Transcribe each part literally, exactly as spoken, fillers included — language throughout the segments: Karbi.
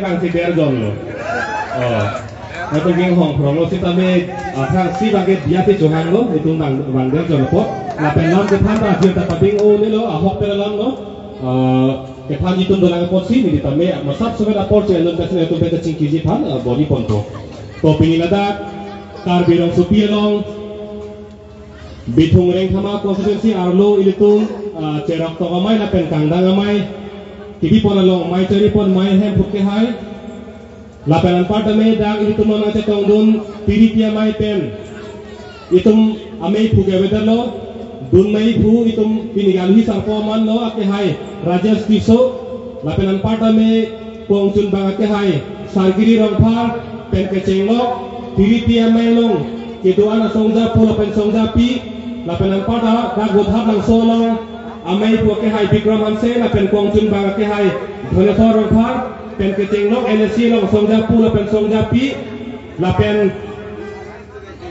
Kang si der jong lo. Oh. Nangtum king hong prong lo sitame, ah, kang si bangke dia si chohang lo, itum bang, bang der jong lo po. Lapen lam kethan ta, dia ta pabing o ne lo, ahok pera lam lo. Ah, kethan itum dolang apotsi, neli tame, masap sumet apor che, alun kasi itum peta chingkiji aphan, ah, bor-i ponpo. To pini ladak, Karbi Rongsopi along, Bithung Rengthama constituency arlo ilitum, ah, Cheroktok Amei lapen Kangdang Amei, kebi pon along amei chari pon amei hem phut kehai. Lapen anparta me dak ilitum nangchetongdun Tiriti Amei pen itum amei phu ke avedetlo, dun amei phu itum pini gali sarpo aman lo akehai Rajesh Tisso, lapen anparta me Kongchunbang akehai Sargiri Rongphar pen kechenglok, Tiriti Amei along kedo-an asongjapo lapen songjapi, lapen anparta dak Gothaplangso along amei phu akehai Bikram Hanse lapen Kongchunbang akehai Dhoneswar Rongphar pen kechenglok, N S C along songjapo lapen songjapi, lapen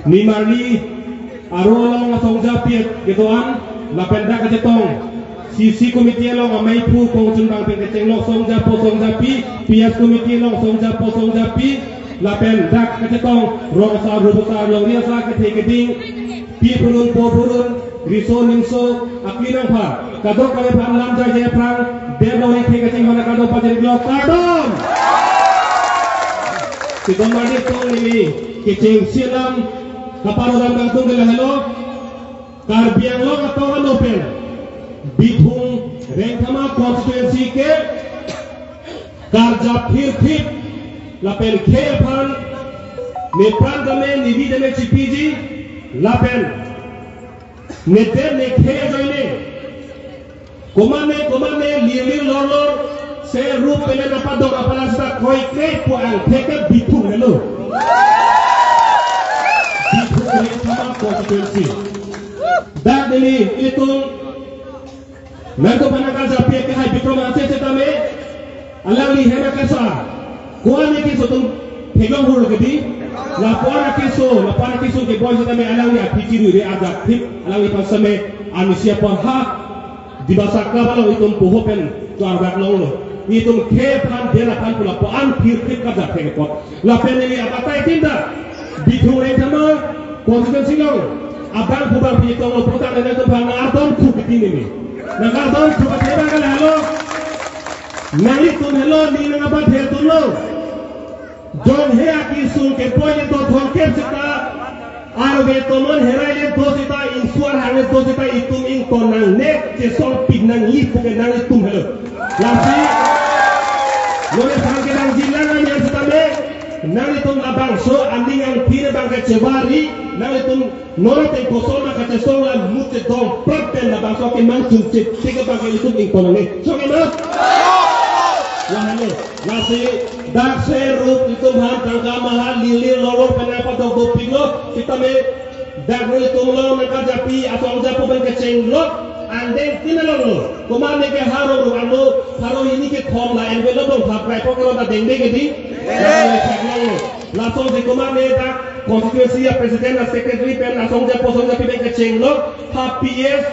nimarli aro along asongjapi kedo-an, lapen dak kachetong C C committee along amei phu Kongchunbang pen kechenglok songjapo songjapi, P S committee along songjapo songjapi, lapen dak kachetong rong asar, rup asar, longri asar, kethe keding, pi phurun, po phurun, riso nimso, akli nangpha, kadokave aphan lam jai jai aphrang, Dev Longri the kachinghon akardom pajirlo, kardom. Sitom mandi tong neli kechengsi alam, kaparodam kangtung ke lahelo, Karbi Anglong atum ano pen Bithung Rengthama constituency ke karjap phirphit lapen khei aphan nepran tame nevi tame chipiji lapen nedet nekhei ajoine komatne komatne lirlir lorlor se rup pele napadok apala sita kroikroi pu angthek ke Bithung helo. Bithung Rengthama constituency. Dak neli itum nangtum aphan nangkarjapji akehai Bikram Hanse setame alangli hem akesa ko-an akeso atum theklong hur kedi. Lapu-an akeso, lapu-an akeso keboi setame alangli aphi chirui re ajak thip, alangliphan setame amisi apor ha Dibasa Club along itum poho pen charbak longlo. Itum khei aphan, den aphan pu lapu-an phirphit karjap thek apot. Lapen neli abatai tin ta Bithung Rengthama constituency along abang phubang pitonglo putang nangtum aphan nangardom thu kiti neli. Nangardom thu kiti abang ke lahelo. Nanglitum helo, neli nangpathe atumlo. Jong he akesung keboi ni do thongkep sita arve tomon herai le do sita, ingsuar hang le do sita itum ington nangne, chesong pik nangji pu ke nanglitum helo. Lasi non aphan kedang jilang nang yang sitame, nanglitum labangso aning angphi abang ke chevari, nanglitum non ateng kosonma kachesong la mut chedong prap pen labangso kemang chun che, che ke abang ke itum ington nangne. Chok imat? Wahane. Lasi dak se rup itum aphan tangka maha lirlir lorlor pen nangpadok dopiklo, sitame dak nelitum along nangkarjapji asongjapo pen kechenglok angdeng tin alonglo. Komatne ke ha rong rong ano pharo hini kethom la envelope along thap krai pok along ta dengdeng kedi. Dengdeng. Lason si komatne dak constituency a president a secretary pen asongjapo songjapi pen kechenglok ha P S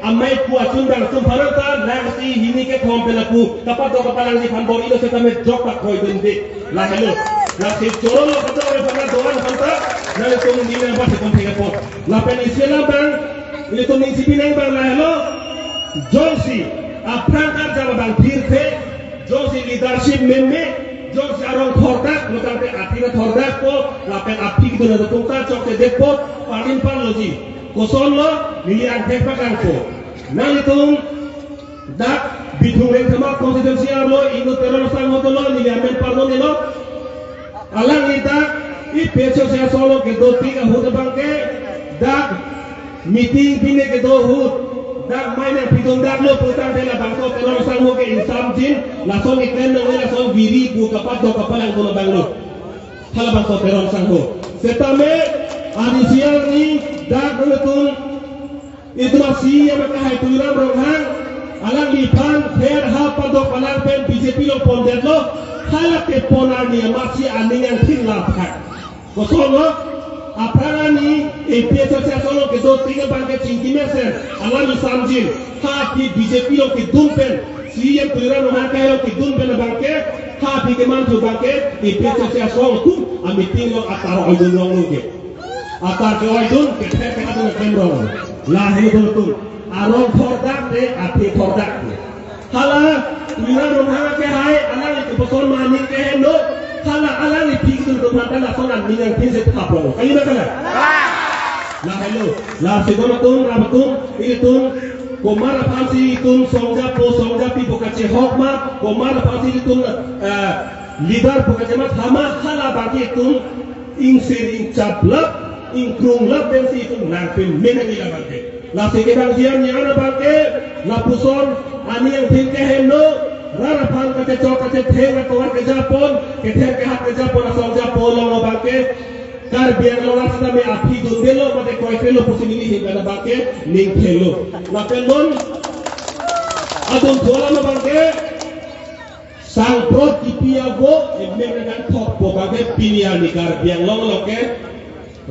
amei phu achun bang atum aphan ta nangsi hini kethom pen lapu kapadok kapalangjiphan bor-ilo setame jok pakhoidunde. Lahelo. Lasi choro lo kato re aphan do-an aphan ta nanglitum neli nangpathe ponthek apot. Lapen isi alam abang nelitum ning chipi nang abang lahelo. Jongsi aphrang karjap abang phirthe, jongsi leadership meme, jongsi arong thordak, lo tangte aphi na thordakpo, lapen aphi kedun atum ta chokchedetpo, parin panloji. Kosonlo, neli angthek pakangpo. Nanglitum dak Bithung Rengthama constituency arlo inut Teron Sangho dolo, neli amen parlo nelo. Alangli dak APHLC asong along kedo tik ahut abang ke dak meeting pine kedo ahut dak mei nangpidun daklo putangte labangso Teron Sangho ke ingsamjin, lason keklem nangne, lason viri pu kapadok kapalangdun abanglo. Halabangso Teron Sangho. Setame adisi arni dak nelitum itum a-C E M akehai Tuliram Ronghang, alangliphan pher ha padok palang pen B J P along pondetlo, hala kepon arni amatsi aning angthin laphan. Kosonlo, aphrang arni APHLC asong along kedo tik abang ke chingki mesen, alam ingsamjin, ha aphi B J P along kedun pen, C E M Tuliram Ronghang ke kedun pen abang ke, ha aphi keman thu abang ke, APHLC asong atum a meeting along atar oidun longlo ke. Atar ke oidun, kether ke adun aklem rong. Lahelo atum. Arong thordak te, athe thordak te. Hala, Tuliram Ronghang ke hai, alangli kopuson mane ke heno. Hala, alangli aphi kedun atum aphan ta lason an ning angthin si thap rong. Kali na kali? Lahelo, lasi don atum, rap atum, ilitum, komat aphansi itum songjapo, songjapi pu kachehok ma, komat aphansi itum, eh, leader pu kachematha ma, hala abang ke itum ingsir ingchaplap, ingkrunglap pensi itum nangpeme nangji la abang ke. Lasi kedamji an-an abang ke, lapuson aning angthin ke heno, rat aphan kachechok kachetheng atovar kejapon, kether kehat kejapon, asong japo along abang ke, Karbi Anglong asitame aphi dundelo mate kroikrelo pusi neli ahin pen abang ke ningthelo. Lapen non adun thu alam abang ke sangprot kipi avo emek nangkangthokpo abang ke pini arni Karbi Anglong along ke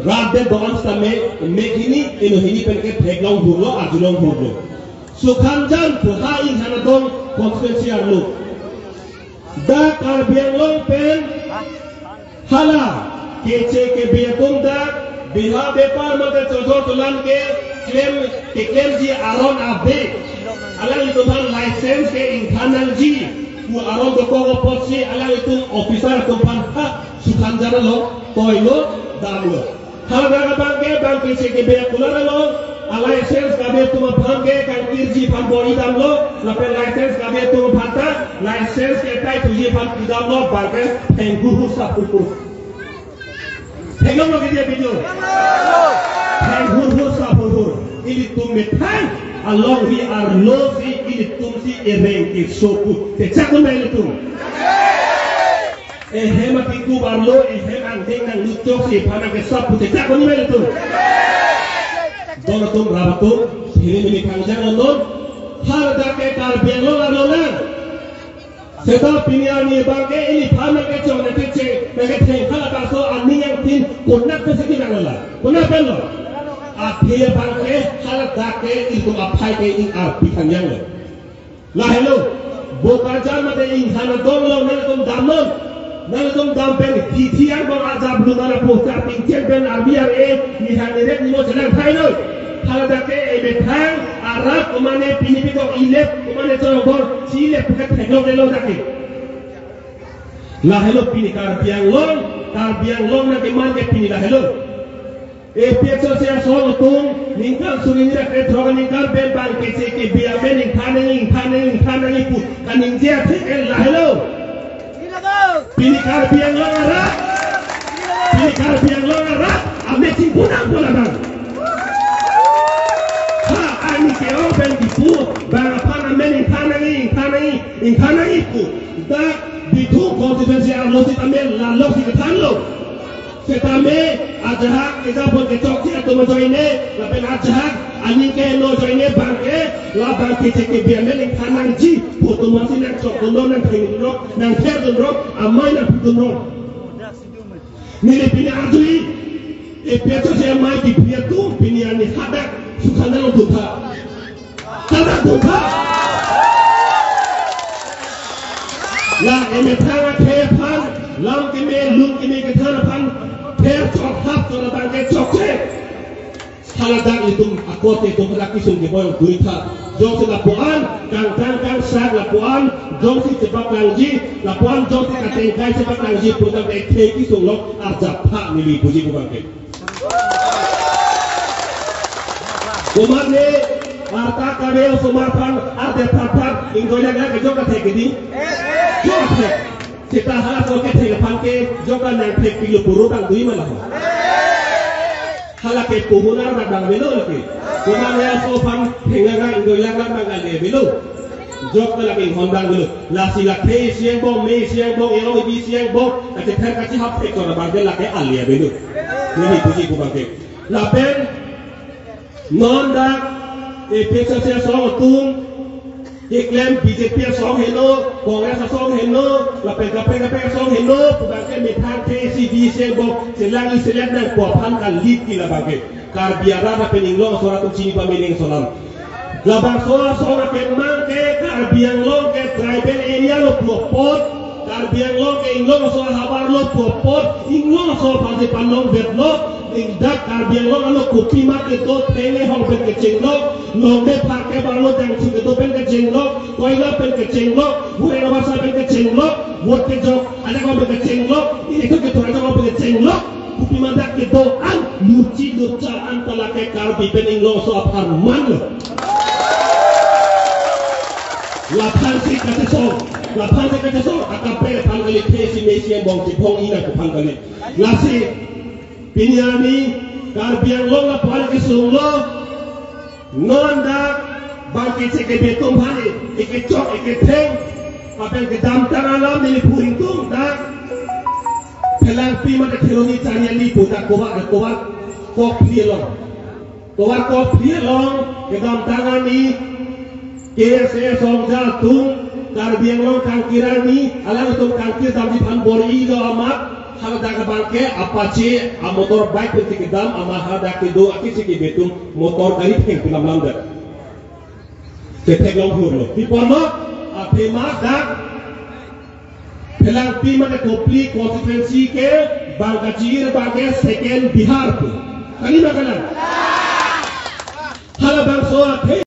rat det do-an sitame emek hini eno hini pen ke theklong hurlo, arjulong hurlo. Sukhanjan pu ha Inghan Adong constituency arlo. Dak Karbi Anglong pen hala keche kebe atum dak beha bepar mate chojor tolan keklem, keklemji aron ave. Alanglitum aphan license ke ingthan nangji pu aron dokok apotsi alanglitum officer atum aphan ha Sukhanjan along toilo, damlo. Haladak abang ke bang keche kebe akular along, a license kabe atum aphan ke kangkirji aphan bor-i damlo, lapen license kabe atum aphan ta license ke tai thuji aphan pidamlo, abang ke theng hurhur sap hurhur. Theklonglo ke dia video. Theng hurhur sap hurhur. Ilitum methang alongri arlosi ilitumsi ereng keso pu. Te chak un ilitum. Ehem akikup arlo, ehem angdeng nangluchok si aphan nangkesap pu te chak un ilitum. Don atum, rap atum, pini neli kangjang non. Haladak ke Karbi Anglong arlo nang. Seta pini arni abang ke iliphan nangkechok nangkeche nangketheng haladak aso aning angthin konat pensi kenanglo la. Konat penlo. Athe abang ke haladak ke ilitum aphai ke ing arpi kangjanglo. Lahelo, Bokajan mate Inghan Adong along nangtum damnon. Nangtum dam pen hithi angbong ajap lun ana pu ta tingchen pen arbi ar-e, nihan nirek nimo chelang thai noi. Haladak ke emethang arat komane pini pito ilep komane chorobor si ilep puket theklong lelo dak ke. Lahelo pini Karbi Anglong, Karbi Anglong nangkeman ke pini lahelo. APHLC asong atum ningkan suri ni dak ke throk ningkan pen bang keche kebe amen ingthan nangji, ingthan nangji, ingthan nangji pu kaningje athe ke lahelo. Pini Karbi Anglong arat, pini Karbi Anglong arat amen chingpunang pu labang. Ha, ani ke-ong pen kipu bang aphan amen ingthan nangji, ingthan nangji, ingthan nangji pu. Dak Bithung constituency arlo sitame lalok si kethanlo. Setame ajahak kejapon kechokche atum ajoine, lapen ajahak aning keheno ajoine bang ke, la bang keche kebe amen ingthan nangji pu atum aphansi nangchokdunlo, nangthengdunlo, nangtherdunlo, amei nangpidunlo. Neli pini arju-i, APHLC amei kipi atum pini arni hadak Sukhanjan along duntha. Hadak duntha. La emethang athe aphan, lam keme, lun keme kethan aphan, ther chok hap chok labang ke chokche. Haladak itum akot itum hadak kesung keboi duitha. Jongsi lapuan, kangtang kangsak lapuan, jongsi chepaklangji, lapuan jongsi katengkai chepaklangji, pudak ekthe kesung lok arjap tha neli puji pu abang ke. Komatne arta kave osomar aphan arte phat phat ingdoi lagak ke jok kathek kedi. Jok kathek. Seta hala ko kethek aphan ke jok kanang thek pilo puru tang dui malah. Hala ke puhunar na bang avelo lake. Komatne aso aphan thek lagak ingdoi lagak bang ale avelo. Jok lake inghon bang avelo. Lasi lake isi angbong, me isi angbong, erong ibi isi angbong, kachether kachehap thek chora bang ke lake ale avelo. Neli puji pu abang ke. Lapen non dak APHLC asong atum keklem BJP asong heno, Congress asong heno, lapen kaprek kaprek asong heno pu abang ke methang ke isi di isi angbong chelangji selet nangpo aphan kali ke labang ke. Karbi arat lapen inglong aso atum chini pame ning aso alam. Labangso asong akemang ke Karbi Anglong ke tribal area lo pu apot, Karbi Anglong ke inglongso ahavar lo pu apot, inglongso aphansi panong vetlo. Ning dak Karbi Anglong along kopima kedo, theng ehong pen kechenglok, longle pharke barlo jangsu kedo pen kechenglok, koila pen kechenglok, huren abasa pen kechenglok, vote kejok ajak pen kechenglok, ilekhon kethur ajak pen kechenglok. Kopima dak kedo an, luchi lucha an ta lake Karbi pen inglongso apharman lo. Laphansi kachesong, laphansi kachesong, akaprek aphan kali, thesi mesi angbong chiphong ina aphan kali. Lasi, pini arni, Karbi Anglong lapu-an kesung lo, non dak bang kechek kebi atum aphan, ekechok eketheng, lapen kedamtang alam neli phu ingtung dak, Phelangpi mate Kheroni Chariali pu dak kovar, kovar kokphli along. Kovar kokphli along kedamtang arni K S A Songja atum Karbi Anglong kangkir arni, alangtum kangkir damji aphan bor-ilo amat, haladak abang ke Apache amotorbike pensi kedam amat, haladak kedo akechek kebi atum motor gari thengpi lam lam dak. Chetheklong hurlo. Pi apotlo, athema dak Phelangpi mate Kopili constituency ke bang kachir abang ke second Bihar pu. Kali ma kalang? Halabangso athe